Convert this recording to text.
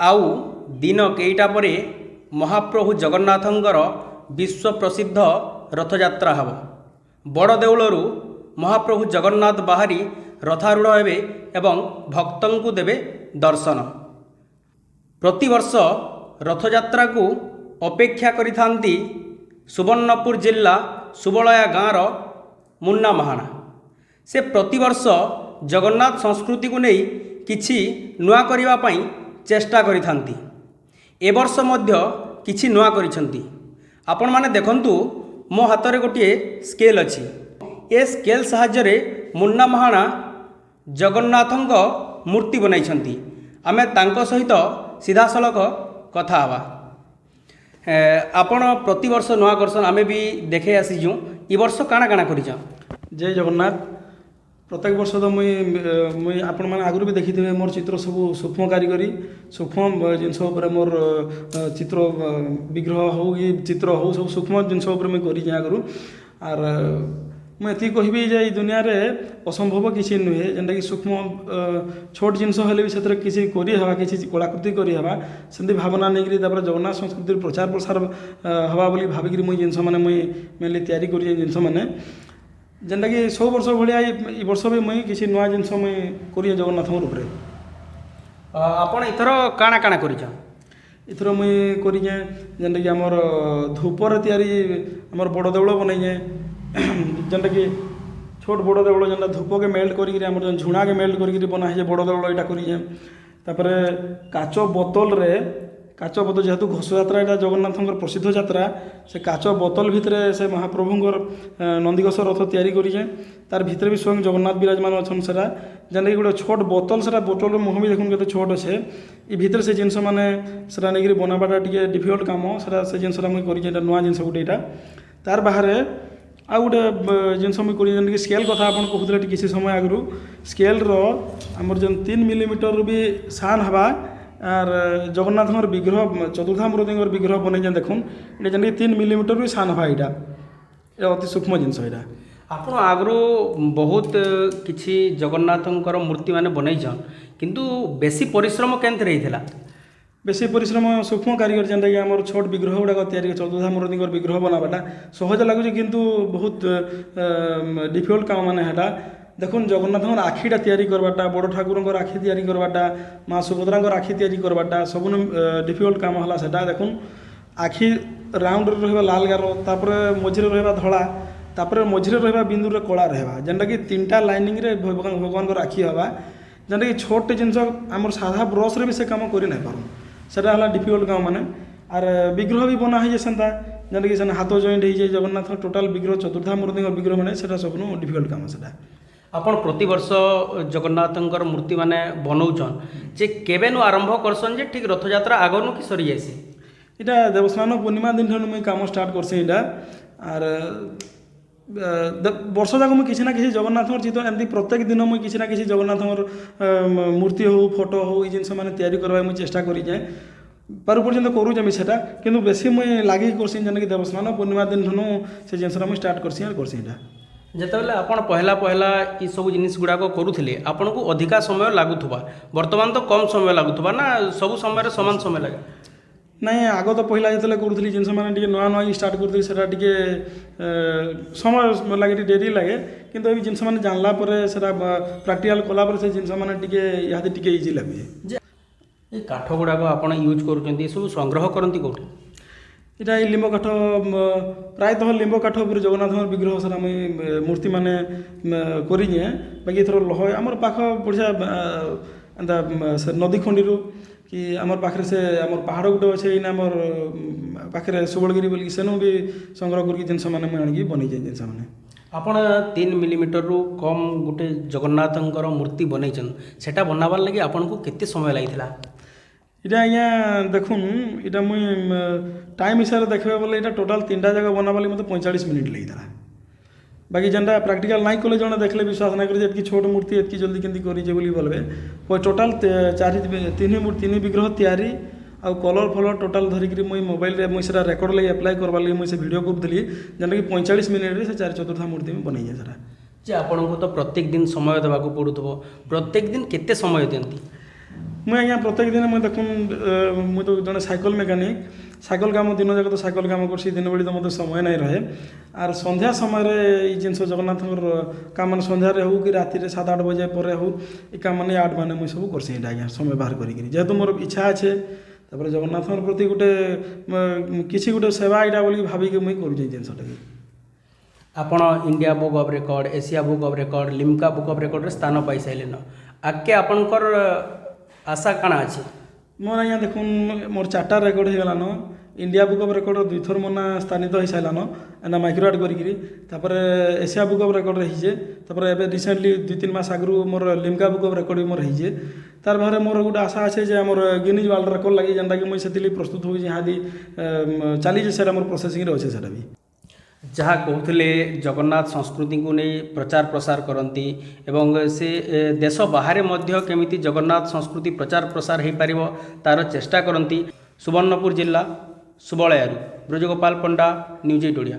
ଆଉ ଦିନ କେଇଟା ପରେ ମହାପ୍ରଭୁ ଜଗନ୍ନାଥଙ୍କର ବିଶ୍ୱ ପ୍ରସିଦ୍ଧ ରଥଯାତ୍ରା ହେବ। ବଡ଼ ଦେଉଳରୁ ମହାପ୍ରଭୁ ଜଗନ୍ନାଥ ବାହାରି ରଥାରୂଢ଼ ହେବେ ଏବଂ ଭକ୍ତଙ୍କୁ ଦେବେ ଦର୍ଶନ। ପ୍ରତିବର୍ଷ ରଥଯାତ୍ରାକୁ ଅପେକ୍ଷା କରିଥାନ୍ତି ସୁବର୍ଣ୍ଣପୁର ଜିଲ୍ଲା ସୁବଳୟା ଗାଁର ମୁନ୍ନା ମହାଣା। ସେ ପ୍ରତିବର୍ଷ ଜଗନ୍ନାଥ ସଂସ୍କୃତିକୁ ନେଇ କିଛି ନୂଆ କରିବା ପାଇଁ ଚେଷ୍ଟା କରିଥାନ୍ତି। ଏ ବର୍ଷ ମଧ୍ୟ କିଛି ନୂଆ କରିଛନ୍ତି। ଆପଣମାନେ ଦେଖନ୍ତୁ, ମୋ ହାତରେ ଗୋଟିଏ ସ୍କେଲ୍ ଅଛି। ଏ ସ୍କେଲ୍ ସାହାଯ୍ୟରେ ମୁନ୍ନା ମହାଣା ଜଗନ୍ନାଥଙ୍କ ମୂର୍ତ୍ତି ବନାଇଛନ୍ତି। ଆମେ ତାଙ୍କ ସହିତ ସିଧାସଳଖ କଥା ହେବା। ଆପଣ ପ୍ରତିବର୍ଷ ନୂଆ କରସନ୍, ଆମେ ବି ଦେଖେଇ ଆସିଛୁଁ। ଇ ବର୍ଷ କାଣା କାଣା କରିଛନ୍? ଜୟ ଜଗନ୍ନାଥ। ପ୍ରତ୍ୟେକ ବର୍ଷ ତ ମୁଇଁ ଆପଣମାନେ ଆଗରୁ ବି ଦେଖିଥିବେ, ମୋର ଚିତ୍ର ସବୁ ସୂକ୍ଷ୍ମ କାରିଗରୀ, ସୂକ୍ଷ୍ମ ଜିନିଷ ଉପରେ ମୋର ଚିତ୍ର, ବିଗ୍ରହ ହଉ କି ଚିତ୍ର ହଉ, ସବୁ ସୂକ୍ଷ୍ମ ଜିନିଷ ଉପରେ ମୁଇଁ କରିଛେଁ ଆଗରୁ। ଆର୍ ମୁଁ ଏତିକି କହିବି ଯେ ଏଇ ଦୁନିଆରେ ଅସମ୍ଭବ କିଛି ନୁହେଁ। ଯେନ୍ଟାକି ସୂକ୍ଷ୍ମ ଛୋଟ ଜିନିଷ ହେଲେ ବି ସେଥିରେ କିଛି କରିହେବା, କିଛି କଳାକୃତି କରିହେବା, ସେମିତି ଭାବନା ନେଇକରି, ତାପରେ ଜଗନ୍ନାଥ ସଂସ୍କୃତିର ପ୍ରଚାର ପ୍ରସାର ହେବା ବୋଲି ଭାବିକିରି ମୁଇଁ ଜିନିଷ ମାନେ ମୁଇଁ ମେନଲି ତିଆରି କରିଛେ। ଜିନିଷ ମାନେ ଯେନ୍ଟାକି ସବୁ ବର୍ଷ ଭଳିଆ ଇ ବର୍ଷ ବି ମୁଇଁ କିଛି ନୂଆ ଜିନିଷ ମୁଇଁ କରିଛେ ଜଗନ୍ନାଥଙ୍କର ଉପରେ। ଆପଣ ଏଥର କାଣା କାଣା କରିଛନ୍? ଏଥର ମୁଇଁ କରିଛେଁ ଯେନ୍ଟାକି ଆମର ଧୂପରେ ତିଆରି ଆମର ବଡ଼ ଦେଉଳ ବନେଇଛେଁ, ଯେନ୍ଟାକି ଛୋଟ ବଡ଼ ଦେଉଳ, ଯେନ୍ଟା ଧୂପକେ ମେଲ୍ଟ କରିକିରି, ଆମର ଯେନ୍ ଝୁଣାକେ ମେଲ୍ଟ କରିକିରି ବନା ହେଇଛେ ବଡ଼ ଦେଉଳ, ଏଇଟା କରିଛେଁ। ତାପରେ କାଚ ବୋତଲରେ, କାଚ ବୋତଲ, ଯେହେତୁ ଘୋଷଯାତ୍ରା ଏଇଟା ଜଗନ୍ନାଥଙ୍କର ପ୍ରସିଦ୍ଧ ଯାତ୍ରା, ସେ କାଚ ବୋତଲ ଭିତରେ ସେ ମହାପ୍ରଭୁଙ୍କର ନନ୍ଦିଘୋଷ ରଥ ତିଆରି କରିଛେଁ। ତାର ଭିତରେ ବି ସ୍ୱୟଂ ଜଗନ୍ନାଥ ବିରାଜମାନ ଅଛନ୍। ସେଟା ଯେନ୍ଟାକି ଗୋଟେ ଛୋଟ ବୋତଲ, ସେଟା ବୋତଲର ମୁହଁ ବି ଦେଖୁନ୍ କେତେ ଛୋଟ ଅଛେ। ଇ ଭିତରେ ସେ ଜିନିଷ ମାନେ ସେଟା ନେଇକିରି ବନାବାଟା ଟିକେ ଡିଫିକଲ୍ଟ କାମ। ସେଟା ସେ ଜିନିଷଟା ମୁଇଁ କରିଛେ, ଏଇଟା ନୂଆ ଜିନିଷ ଗୋଟେ ଏଇଟା। ତାର ବାହାରେ ଆଉ ଗୋଟେ ଜିନିଷ ମୁଇଁ କରିଛେ, ଯେନ୍ଟାକି ସ୍କେଲ୍ କଥା ଆପଣ କହୁଥିଲେ ଟିକେ କିଛି ସମୟ ଆଗରୁ। ସ୍କେଲ୍ର ଆମର ଯେନ୍ 3 ମିଲିମିଟର ବି ସାନ୍ ହେବା ଆର୍ ଜଗନ୍ନାଥଙ୍କର ବିଗ୍ରହ, ଚତୁର୍ଦ୍ଧା ମୂର୍ତ୍ତିଙ୍କର ବିଗ୍ରହ ବନେଇଛେଁ। ଦେଖୁନ୍, ଏଇଟା ଯେନ୍ଟାକି 3 ମିଲିମିଟର ବି ସାନ୍ ହେବା। ଏଇଟା ଅତି ସୂକ୍ଷ୍ମ ଜିନିଷ ଏଇଟା। ଆପଣ ଆଗରୁ ବହୁତ କିଛି ଜଗନ୍ନାଥଙ୍କର ମୂର୍ତ୍ତି ମାନେ ବନେଇଛନ୍, କିନ୍ତୁ ବେଶୀ ପରିଶ୍ରମ କେନ୍ଥିରେ ହେଇଥିଲା? ବେଶୀ ପରିଶ୍ରମ ସୂକ୍ଷ୍ମ କାରିଗର, ଯେନ୍ଟାକି ଆମର ଛୋଟ ବିଗ୍ରହ ଗୁଡ଼ାକ ତିଆରି, ଚତୁର୍ଦ୍ଧା ମୂର୍ତ୍ତିଙ୍କର ବିଗ୍ରହ ବନାବାଟା ସହଜ ଲାଗୁଛି, କିନ୍ତୁ ବହୁତ ଡିଫିକଲ୍ଟ କାମ ମାନେ ହେଟା। ଦେଖୁନ୍, ଜଗନ୍ନାଥଙ୍କର ଆଖିଟା ତିଆରି କରବାଟା, ବଡ଼ ଠାକୁରଙ୍କର ଆଖି ତିଆରି କରବାଟା, ମା ସୁଭଦ୍ରାଙ୍କର ଆଖି ତିଆରି କରବାଟା ସବୁନୁ ଡିଫିକଲ୍ଟ କାମ ହେଲା ସେଟା। ଦେଖୁନ୍, ଆଖି ରାଉଣ୍ଡରେ ରହିବା ଲାଲ ଗାର, ତାପରେ ମଝିରେ ରହିବା ଧଳା, ତାପରେ ମଝିରେ ରହିବା ବିନ୍ଦୁରେ କଳା ରହିବା, ଯେନ୍ଟାକି ତିନିଟା ଲାଇନିଂରେ ଭଗବାନଙ୍କର ଆଖି ହେବା, ଯେନ୍ଟାକି ଛୋଟ ଜିନିଷ, ଆମର ସାଧା ବ୍ରସ୍ରେ ବି ସେ କାମ କରି ନାଇଁ ପାରୁନ୍। ସେଟା ହେଲା ଡିଫିକଲ୍ଟ କାମ ମାନେ। ଆର୍ ବିଗ୍ରହ ବି ବନା ହେଇଛେ ସେନ୍ତା, ଯେନ୍ଟାକି ସେନେ ହାତ ଜଏଣ୍ଟ ହେଇଛେ ଜଗନ୍ନାଥ ଟୋଟାଲ ବିଗ୍ରହ, ଚତୁର୍ଦ୍ଧା ମୂର୍ତ୍ତିଙ୍କର ବିଗ୍ରହ ମାନେ, ସେଟା ସବୁନୁ ଡିଫିକଲ୍ଟ କାମ ସେଟା। ଆପଣ ପ୍ରତିବର୍ଷ ଜଗନ୍ନାଥଙ୍କର ମୂର୍ତ୍ତି ମାନେ ବନଉଛନ୍ ଯେ, କେବେନୁ ଆରମ୍ଭ କରସନ୍ ଯେ, ଠିକ୍ ରଥଯାତ୍ରା ଆଗନୁ କି ସରିଯାଏସି? ଏଇଟା ଦେବସ୍ନାନ ପୂର୍ଣ୍ଣିମା ଦିନଠାରୁ ମୁଇଁ କାମ ଷ୍ଟାର୍ଟ କରସି ଏଇଟା। ଆର୍ ବର୍ଷ ଯାକ ମୁଇଁ କିଛି ନା କିଛି ଜଗନ୍ନାଥଙ୍କର ଚିତ୍ର, ଏମିତି ପ୍ରତ୍ୟେକ ଦିନ ମୁଇଁ କିଛି ନା କିଛି ଜଗନ୍ନାଥଙ୍କର ମୂର୍ତ୍ତି ହଉ, ଫଟୋ ହଉ, ଏଇ ଜିନିଷ ମାନେ ତିଆରି କରିବା ମୁଇଁ ଚେଷ୍ଟା କରିଯାଏଁ, ପାରୁ ପର୍ଯ୍ୟନ୍ତ କରୁଛେଁ ବି ସେଟା। କିନ୍ତୁ ବେଶୀ ମୁଇଁ ଲାଗିକି କରସି, ଯେନ୍ଟାକି ଦେବସ୍ନାନ ପୂର୍ଣ୍ଣିମା ଦିନଠାନୁ ସେ ଜିନିଷଟା ମୁଇଁ ଷ୍ଟାର୍ଟ କରସି ଆର୍ କରସି ଏଇଟା। ଯେତେବେଳେ ଆପଣ ପହେଲା ପହେଲା ଏସବୁ ଜିନିଷ ଗୁଡ଼ାକ କରୁଥିଲେ, ଆପଣଙ୍କୁ ଅଧିକା ସମୟ ଲାଗୁଥିବା। ବର୍ତ୍ତମାନ ତ କମ୍ ସମୟ ଲାଗୁଥିବା ନା ସବୁ ସମୟରେ ସମାନ ସମୟ ଲାଗେ? ନାଇଁ, ଆଗ ତ ପହିଲା ଯେତେବେଳେ କରୁଥିଲି, ଜିନିଷ ମାନେ ଟିକେ ନୂଆ ନୂଆ ଷ୍ଟାର୍ଟ କରୁଥିଲି, ସେଟା ଟିକେ ସମୟ ଲାଗେ, ଟିକେ ଡେରି ଲାଗେ। କିନ୍ତୁ ଏଇ ଜିନିଷ ମାନେ ଜାଣିଲା ପରେ, ସେଟା ପ୍ରାକ୍ଟିକାଲ କଲା ପରେ, ସେ ଜିନିଷ ମାନେ ଟିକେ ଇହାଦେ ଟିକେ ଇଜି ଲାଗୁଛେ। ଯେ ଏ କାଠ ଗୁଡ଼ାକ ଆପଣ ୟୁଜ୍ କରୁଛନ୍ତି, ଏସବୁ ସଂଗ୍ରହ କରନ୍ତି କେଉଁଠି? ଏଇଟା ଏଇ ଲିମ୍ବ କାଠ, ପ୍ରାୟତଃ ଲିମ୍ବ କାଠ ଉପରେ ଜଗନ୍ନାଥଙ୍କର ବିଗ୍ରହ ସେଟା ମୁଇଁ ମୂର୍ତ୍ତି ମାନେ କରିଛେଁ। ବାକି ଏଥର ଲହ ଆମର ପାଖ ପଡ଼ିଶା ଏନ୍ତା ସେ ନଦୀ ଖଣ୍ଡିରୁ କି ଆମର ପାଖରେ ସେ ଆମର ପାହାଡ଼ ଗୋଟେ ଅଛେ ଏଇନେ ଆମର ପାଖରେ ସୁବଳଗିରି ବୋଲିକି, ସେନୁ ବି ସଂଗ୍ରହ କରିକି ଜିନିଷ ମାନେ ମୁଇଁ ଆଣିକି ବନେଇଛେଁ ଜିନିଷ ମାନେ। ଆପଣ 3 ମିଲିମିଟରରୁ କମ୍ ଗୋଟେ ଜଗନ୍ନାଥଙ୍କର ମୂର୍ତ୍ତି ବନେଇଛନ୍, ସେଟା ବନାବାର୍ ଲାଗି ଆପଣଙ୍କୁ କେତେ ସମୟ ଲାଗିଥିଲା? ଏଇଟା ଆଜ୍ଞା ଦେଖୁନ୍, ଏଇଟା ମୁଇଁ ଟାଇମ୍ ହିସାବରେ ଦେଖିବା ବୋଲେ, ଏଇଟା ଟୋଟାଲ୍ ତିନିଟା ଜାଗା ବନାବା ଲାଗି ମୋତେ 45 ମିନିଟ୍ ଲାଗିଥିଲା। ବାକି ଯେନ୍ଟା ପ୍ରାକ୍ଟିକାଲ ନାଇଁ କଲେ, ଜଣେ ଦେଖିଲେ ବିଶ୍ୱାସ ନାଇଁ କରି ଯେ ଏତ୍କି ଛୋଟ ମୂର୍ତ୍ତି ଏତ୍କି ଜଲ୍ଦି କେମିତି କରିଛେ ବୋଲି ବୋଲବେ। ଟୋଟାଲ୍ ଚାରି ତିନି ତିନି ବିଗ୍ରହ ତିଆରି ଆଉ କଲର୍ ଫଲର୍ ଟୋଟାଲ୍ ଧରିକିରି ମୁଇଁ ମୋବାଇଲରେ ମୁଇଁ ସେଟା ରେକର୍ଡ଼ ଲାଗି ଆପ୍ଲାଏ କରବାର୍ ଲାଗି ମୁଇଁ ସେ ଭିଡ଼ିଓ କରୁଥିଲି, ଯେନ୍ଟାକି 45 ମିନିଟ୍ରେ ସେ ଚାରି ଚତୁର୍ଦ୍ଧା ମୂର୍ତ୍ତି ମୁଇଁ ବନେଇଛେଁ ସେଟା। ଯେ ଆପଣଙ୍କୁ ତ ପ୍ରତ୍ୟେକ ଦିନ ସମୟ ଦେବାକୁ ପଡ଼ୁଥିବ। ପ୍ରତ୍ୟେକ ଦିନ କେତେ ସମୟ ଦିଅନ୍ତି? ମୁଇଁ ଆଜ୍ଞା ପ୍ରତ୍ୟେକ ଦିନ ମୁଇଁ ଦେଖୁନ୍, ମୁଇଁ ତ ଜଣେ ସାଇକେଲ ମେକାନିକ୍। ସାଇକେଲ କାମ ଦିନ ଯାକ ତ ସାଇକେଲ କାମ କରସି, ଦିନ ବେଳି ତ ମୋତେ ସମୟ ନାଇଁ ରହେ। ଆର୍ ସନ୍ଧ୍ୟା ସମୟରେ ଏଇ ଜିନିଷ ଜଗନ୍ନାଥଙ୍କର କାମ ମାନେ ସନ୍ଧ୍ୟାରେ ହଉ କି ରାତିରେ 7-8 ବଜେ ପରେ ହଉ, ଏ କାମ ମାନେ ଆର୍ଟ ମାନେ ମୁଇଁ ସବୁ କରସି ଏଇଟା ଆଜ୍ଞା ସମୟ ବାହାର କରିକିରି। ଯେହେତୁ ମୋର ଇଚ୍ଛା ଅଛେ, ତାପରେ ଜଗନ୍ନାଥଙ୍କର ପ୍ରତି ଗୋଟେ କିଛି ଗୋଟେ ସେବା ଏଇଟା ବୋଲିକି ଭାବିକି ମୁଇଁ କରୁଛେ ଏଇ ଜିନିଷଟାକେ। ଆପଣ India book of record, Asia book of record, Limca book of ରେକର୍ଡ଼ରେ ସ୍ଥାନ ପାଇସାରିଲେନ। ଆଗ୍କେ ଆପଣଙ୍କର ଆଶା କାଣା ଅଛି? ମୋର ଆଜ୍ଞା ଦେଖୁନ୍, ମୋର ଚାରିଟା ରେକର୍ଡ଼ ହେଇଗଲାନ। ଇଣ୍ଡିଆ ବୁକ୍ ଅଫ୍ ରେକର୍ଡ଼ର ଦୁଇଥର ମୋ ନାଁ ସ୍ଥାନିତ ହେଇସାରିଲାନ ଏନ୍ତା ମାଇକ୍ରୋ ଆର୍ଟ କରିକିରି। ତାପରେ ଏସିଆ ବୁକ୍ ଅଫ୍ ରେକର୍ଡ଼ରେ ହେଇଛେ। ତାପରେ ଏବେ ରିସେଣ୍ଟଲି 2-3 ମାସ ଆଗରୁ ମୋର ଲିମ୍କା ବୁକ୍ ଅଫ୍ ରେକର୍ଡ଼ ବି ମୋର ହେଇଛେ। ତାର ବାହାରେ ମୋର ଗୋଟେ ଆଶା ଅଛି ଯେ ଆମର ଗିନିଜ୍ ୱାର୍ଲଡ଼ ରେକର୍ଡ଼ ଲାଗି, ଯେନ୍ଟାକି ମୁଇଁ ସେଥିଲାଗି ପ୍ରସ୍ତୁତ ହେଉଛି। ଇହାଦି ଚାଲିଛେ ସେଟା, ମୋର ପ୍ରୋସେସିଂରେ ଅଛେ ସେଟା ବି। ଯାହା କହୁଥିଲେ, ଜଗନ୍ନାଥ ସଂସ୍କୃତିକୁ ନେଇ ପ୍ରଚାର ପ୍ରସାର କରନ୍ତି ଏବଂ ସେ ଦେଶ ବାହାରେ ମଧ୍ୟ କେମିତି ଜଗନ୍ନାଥ ସଂସ୍କୃତି ପ୍ରଚାର ପ୍ରସାର ହୋଇପାରିବ, ତାର ଚେଷ୍ଟା କରନ୍ତି। ସୁବର୍ଣ୍ଣପୁର ଜିଲ୍ଲା ସୁବଳୟାରୁ ବ୍ରଜଗୋପାଳ ପଣ୍ଡା, ନ୍ୟୁଜ୍ 8 ଓଡ଼ିଆ।